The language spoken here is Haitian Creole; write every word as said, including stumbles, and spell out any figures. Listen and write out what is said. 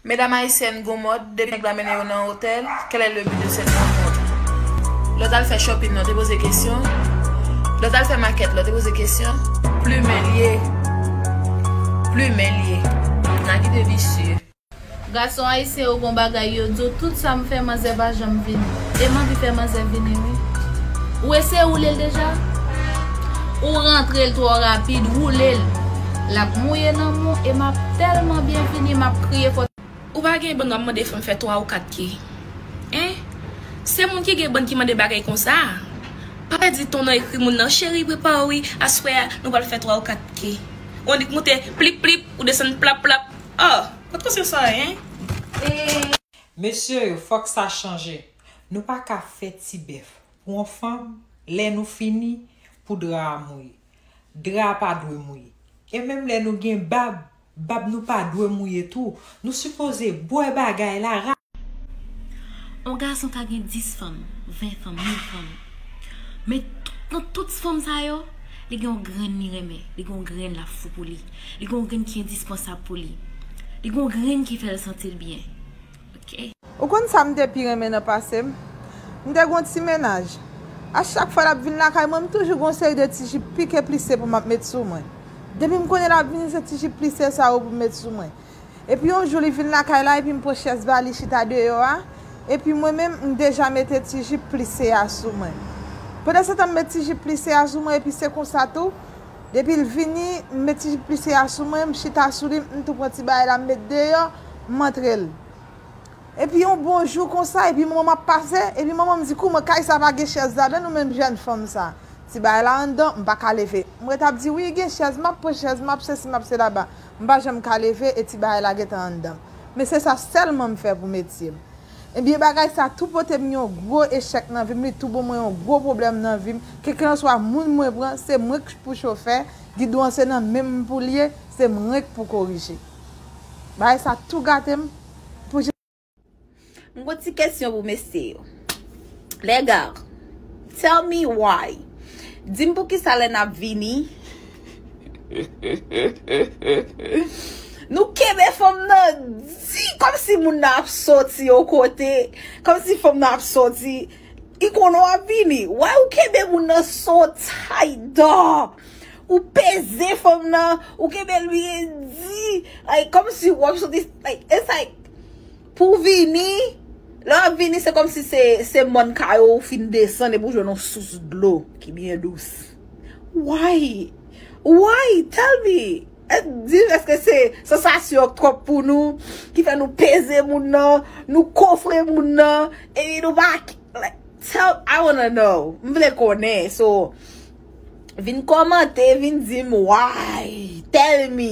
Medam ayisyèn gon mòd, depi nèg la mennen yo nan otèl, quel est le but de cette rencontre? Lè w t al fè shopping, lè w te poze kesyon. Lè w t al fè makèt, lè w te poze kesyon. Plimen l ye. Plimen l ye. N a kite visye. Gason ayisyen yo gon bagay yo di w, tout sa m fè manzè pa janm vini. E m anvi fè manzè vini wi. Ou eseye woule l deja? Ou rantre l twò rapid, woule l. L ap mouye nan mou e m ap tèlman byen vini, m ap kriye fò. Ou pa gen bann w ap mande fanm fè twa ou kat ke. Hein? Se moun ki gen bann ki mande bagay konsa. Pa pèdi ton nan ekri moun nan, cheri, prepare w wi, aswè a nou pral fè twa ou kat ke. Ou annik moute plip plip, ou desann plap plap. Oh, kot konsèy sa, hein? Mesye yo, fòk sa chanje. Nou pa ka fè ti bèf pou yon fanm, lè nou fini, pou dra a mouye. Dra a pa dwe mouye. E menm lè nou gen bab, bab nou pa dwe mouye tou. Nou sipoze bwè bagay la ra. On gason ka gen dis fanm, ven fanm, mil fanm. Men tout, nan tout fanm sa yo, li gen yon grenn li renmen, li gen yon grenn l ap fou pou li, li gen yon grenn ki endispansab pou li, li gen yon grenn ki fè l santi l byen. Ok. Ou konn sa m te pi renmen nan pase m? M te gen yon ti mennaj. A chak fwa l ap vin lakay mwen, m toujou gen yon seri de ti jip pike plise pou m ap met sou mwen. Depi m konnen l ap vini, se ti jip plise sa yo pou m met sou mwen. Epi yon jou li vin lakay la, epi m pran chèz ba li chita deyò a. Epi mwen menm, m deja mete ti jip plise a sou mwen. Pandansetan m met ti jip plise a sou mwen, epi se konsa tou, depi l vini, m met ti jip plise a sou mwen, m chita sou li, m tou pran ti bagay la, m met deyò, m antre l. Epi yon bon jou konsa, epi manman m ap pase, epi manman m di, kouman kay sa pa gen chèz ladan l, ou menm jèn fanm sa? Ti bagay la anndan, m pa ka leve. M ret ap di, wi, gen chèz, m ap pran chèz, m ap sesi, m ap selaba. M pa janm ka leve e ti bagay la gentan anndan. Men se sa sèlman m fè pou metye m. Ebyen, bagay sa tou pote m yon gwo echèk nan vi m, li tou ban mwen yon gwo pwoblèm nan vi m. Kèlkelanswa moun mwen pran, se mwen k pou chofè, gidon an se nan men m pou l ye, se mwen k pou korije. Bagay sa tou gate m pou jan. M gon ti kesyon pou mesye yo. Les gars, tell me why. Di m poukisa lè n ap vini, nou kenbe fanm nan di kòmsi moun nan ap soti yon kote, kòmsi fanm nan ap soti, li konnen w ap vini. Why ou kenbe moun nan so tight, dog? Ou peze fanm nan, ou kenbe l byen di, like, kòmsi w ap soti, like, it's like, pou w vini, lè w ap vini, se kòmsi se, se mòn kay ou, ou fin desann epi w jwenn yon sous dlo ki byen dous. Why? Why? Tell me. E di m, èske se sansasyon k twòp pou nou, ki fè nou peze moun nan, nou kofre moun nan, epi nou pa, like, tell, I wanna know. M vle konnen. So, vin kòmante, vin di m why. Tell me.